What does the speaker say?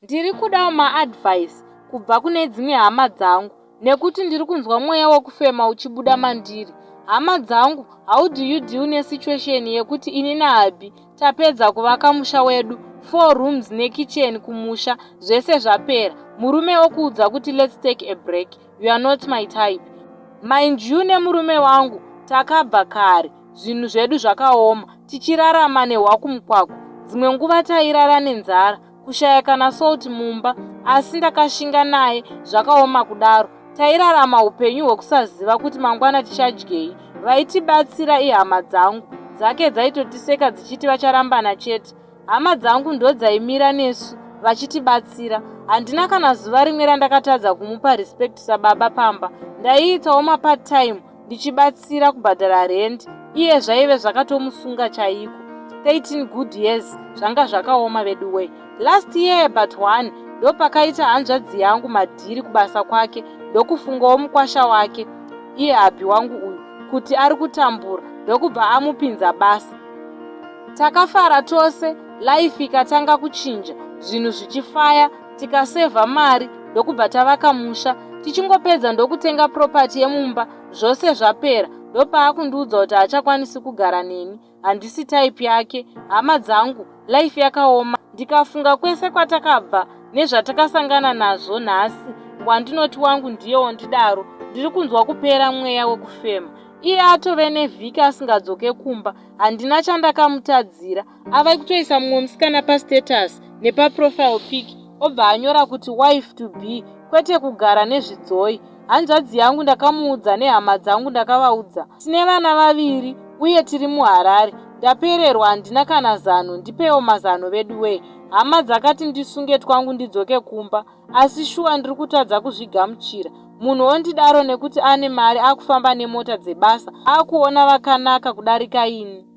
Ndiri kudawo maadvice kubva kune dzimwe hama dzangu nekuti ndiri kunzwa mweya wekufema uchibuda mandiri. Hama dzangu, how do you deal nesituation yekuti ini nahubby tapedza kuvaka musha wedu, four rooms nekitchen kumusha, zvese zvapera, murume okuudza kuti let's take a break, you are not my type. Mind you nemurume wangu takabva kare zvinhu zvedu zvakaoma tichirarama nehwakumukwaku, dzimwe nguva tairara nenzara kushaya kana salt mumba asi ndakashinga naye zvakaoma kudaro. Tairarama upenyu hwekusaziva kuti mangwana tichadyei. Vaitibatsira ihama dzangu, dzake dzaitotiseka dzichiti vacharambana chete. Hama dzangu ndodzaimira nesu vachitibatsira. Handina kana zuva rimwe randakatadza kumupa respect sababa pamba. Ndaiitawo mapart time ndichibatsira kubhadhara rent iye zvaive zvakatomusunga chaiko. 13 good years zvanga zvakaoma veduwee. Last year but one ndopakaita hanzvadzi yangu madhiri kubasa kwake ndokufungawo mukwasha wake iye hubby wangu uyu kuti ari kutambura ndokubva amupinza basa. Takafara tose life ikatanga kuchinja zvinhu zvichifaya tikasevha mari ndokubva tavaka musha. Tichingopedza ndokutenga property yemumba zvose zvapera ndopaakundiudza kuti haachakwanisi kugara neni handisi type yake. Hama dzangu life yakaoma ndikafunga kwese kwatakabva nezvatakasangana nazvo nhasi wandinoti wangu ndiye wondidaro ndiri kunzwa kupera mweya wekufema. Iye atove nevhiki asingadzoke kumba handina chandakamutadzira. Ava kutoisa mumwe musikana pastatus nepaprofile pic obva anyora kuti wife to be kwete kugara nezvidzoi. Hanzvadzi yangu ndakamuudza nehama dzangu ndakavaudza. Tine vana vaviri uye tiri muHarare. Ndapererwa handina kana zano ndipewo mazano veduwee. Hama dzakati ndisunge twangu ndidzoke kumba asi shuwa ndiri kutadza kuzvigamuchira. Munhu ondidaro nekuti ane mari akufamba nemota dzebasa akuona vakanaka kudarika ini.